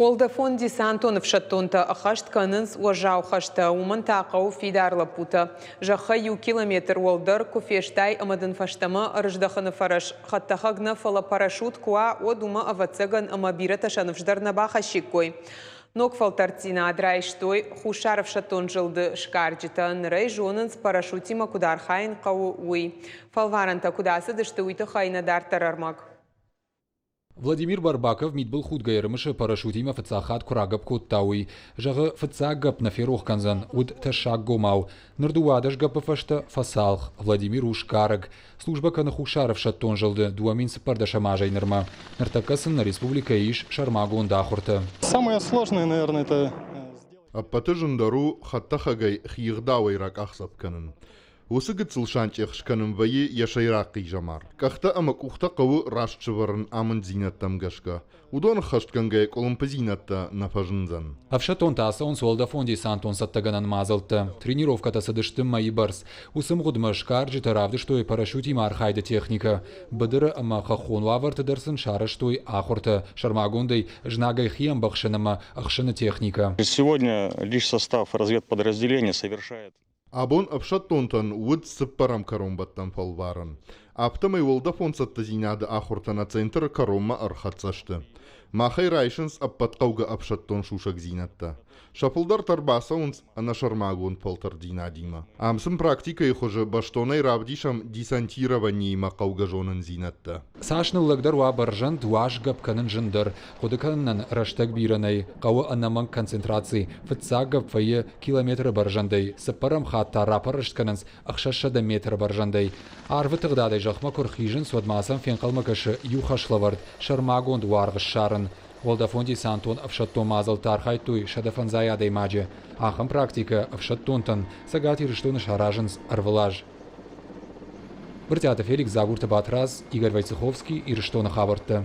Уӕлдӕфон-десантон ӕфсӕддонтӕ ӕххӕст кӕнынц уӕззау хӕстӕ, уымӕн та хъӕуы фидар лӕппутӕ. Зӕххӕй иу километр уӕлдӕр куы фестай ӕмӕ дын фӕстӕмӕ ӕрыздӕхыны фӕрӕз хӕдтӕхӕг нӕ, фӕлӕ парашют куы уа, уӕд уымӕ, ӕвӕццӕгӕн, ӕмӕ бирӕтӕ сӕ ныфс дӕр нӕ бахӕссиккой. Ног фӕлтӕрддзинад райстой Хуссар ӕфсӕддон зылды сгарджытӕ. Ныр ӕй зонынц, парашютимӕ куыд архайын хъӕуы, уый. Фӕлварӕнтӕ куыд ацыдысты, уый тыххӕй нӕ дарддӕр ӕрмӕг. Владимир Барбаков мидбылхудгӕ ӕрымысы парашютимӕ фыццаг хатт куы рагӕпп кодта, уый. Зӕгъы, фыццаг гӕпп нӕ ферох кӕндзӕн, уыд тӕссаггомау. Ныр 12 гӕппы фӕстӕ фӕцалх. Владимир у сгарӕг. Службӕ кӕны Хуссар ӕфсӕддон зылды 2014 азӕй нырмӕ. Ныртӕккӕ сын нӕ республикӕйы ис сӕрмагонд ахуыртӕ. Самое сложное, наверное, это Ӕппӕты зындӕр у хӕдтӕхӕгӕй хиӕгъдауӕй ракъахдзӕф кӕнын. Уыцы гыццыл санчъех скӕнын вӕййы йӕ сӕйраг хъизӕмар. Къӕхтӕ ӕмӕ къухтӕ хъӕуы раст сӕвӕрын амынддзинӕдтӕм гӕсгӕ. Уыдон ӕххӕстгӕнгӕйӕ къуылымпыдзинӕдтӕ нӕ фӕзындзӕн. Ӕфсӕддонтӕ ацӕуынц уӕлдӕфон-десантон цӕттӕгӕнӕн мадзӕлттӕ. Тренировкӕтӕ цыдысты мӕйы бӕрц. Уыцы мгъуыдмӕ сгарджытӕ равдыстой парашютимӕ архайды техникӕ. Быдыры ӕмӕ хӕххон уавӕрты дӕр сын сарӕзтой ахуыртӕ, сӕрмагондӕй знагӕй хи ӕмбӕхсын ӕмӕ ӕхсыны техникӕ. Сегодня лишь состав разведподразделения совершает Абон ӕфсӕддонтӕн уыд цыппӕрӕм кӕронбӕттӕн фӕлварӕн. Афтӕмӕй уӕлдӕфон цӕттӕдзинады ахуыртӕ нӕ центры кӕронмӕ ӕрхӕццӕ сты. Махӕй райсынц ӕппӕт хъӕугӕ ӕфсӕддон сусӕгдзинӕдтӕ. Сӕ фылдӕртӕ ӕрбацӕуынц ӕнӕсӕрмагонд фӕлтӕрддзинадимӕ. Ам сын практикӕйы хуызы бӕстонӕй равдисӕм десантированиимӕ хъӕугӕ зонындзинӕдтӕ. Цас ныллӕгдӕр уа бӕрзӕнд, уас гӕпп кӕнын зындӕр. Хъуыды кӕнынӕн рӕстӕг бирӕ нӕй, хъӕуы ӕнӕмӕнг концентраци. Фыццаг гӕпп вӕййы километры бӕрзӕндӕй, цыппӕрӕм хатт та рапӕррӕст кӕнынц 600 метры бӕрзӕндӕй. Арвы тыгъдадӕй зӕхмӕ куы рхизынц, уӕд ма сӕм фенхъӕлмӕ кӕсы иу хӕслӕвӕрд – сӕрмагонд уаргъ ссарын. Уӕлдӕфон-десантон ӕфсӕддон мадзӕлтты архайдтой 150 адӕймаджы. Ахӕм практикӕ ӕфсӕддонтӕн Цӕгат Ирыстоны саразынц ӕрвылаз. Брытъиаты Феликс, Дзагурты Батрадз, Игорь Войцеховский, Ирыстоны хабӕрттӕ.